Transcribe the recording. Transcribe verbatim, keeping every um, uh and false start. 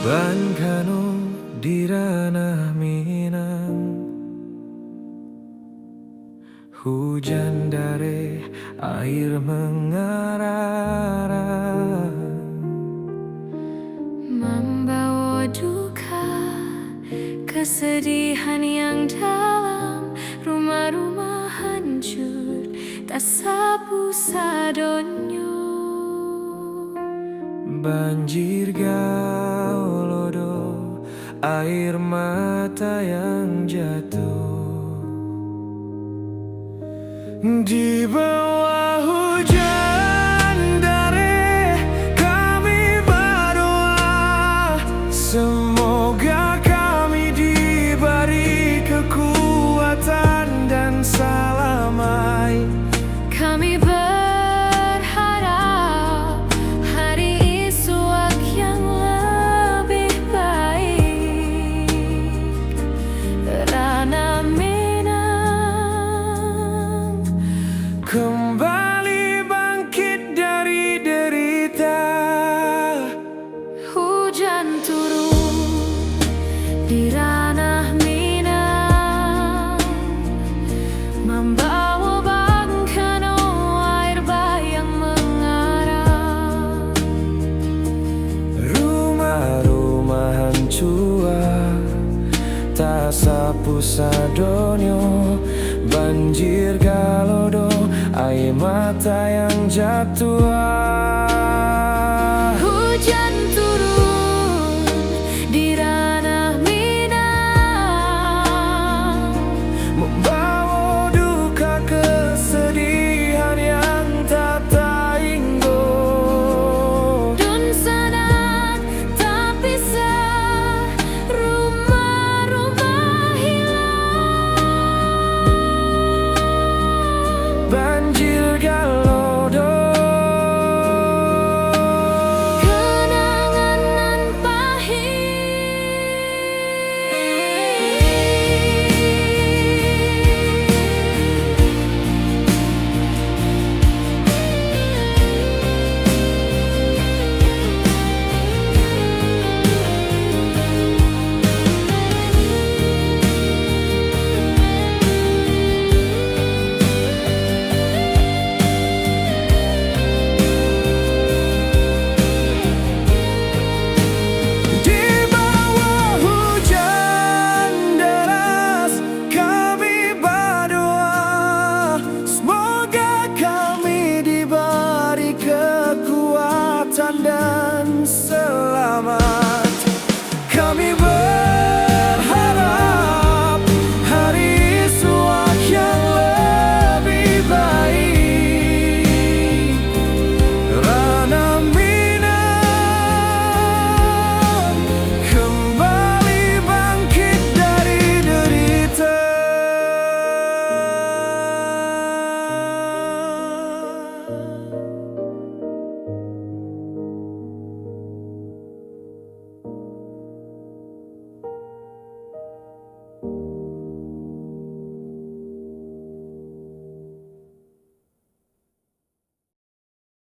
Bangkano di ranah Minang, hujan dareh, air mangarah, mambawo duka, kesedihan yang dalam, rumah-rumah hancur, tasapu sadonyo. Banjir galodo, air mata yang jatuh. Di bawah hujan dareh kami badoa, semoga kami diberi kekuatan dan salamaik. Kami berharap hari isuak yang lebih baik. Ranah Minang kembali bangkit dari derita. Hujan turun di ranah Minang, mambawo bangkano air bayang mangarah. Rumah-rumah hancua, tasapu sadonyo. Banjir galodo, air mata yang jatuah.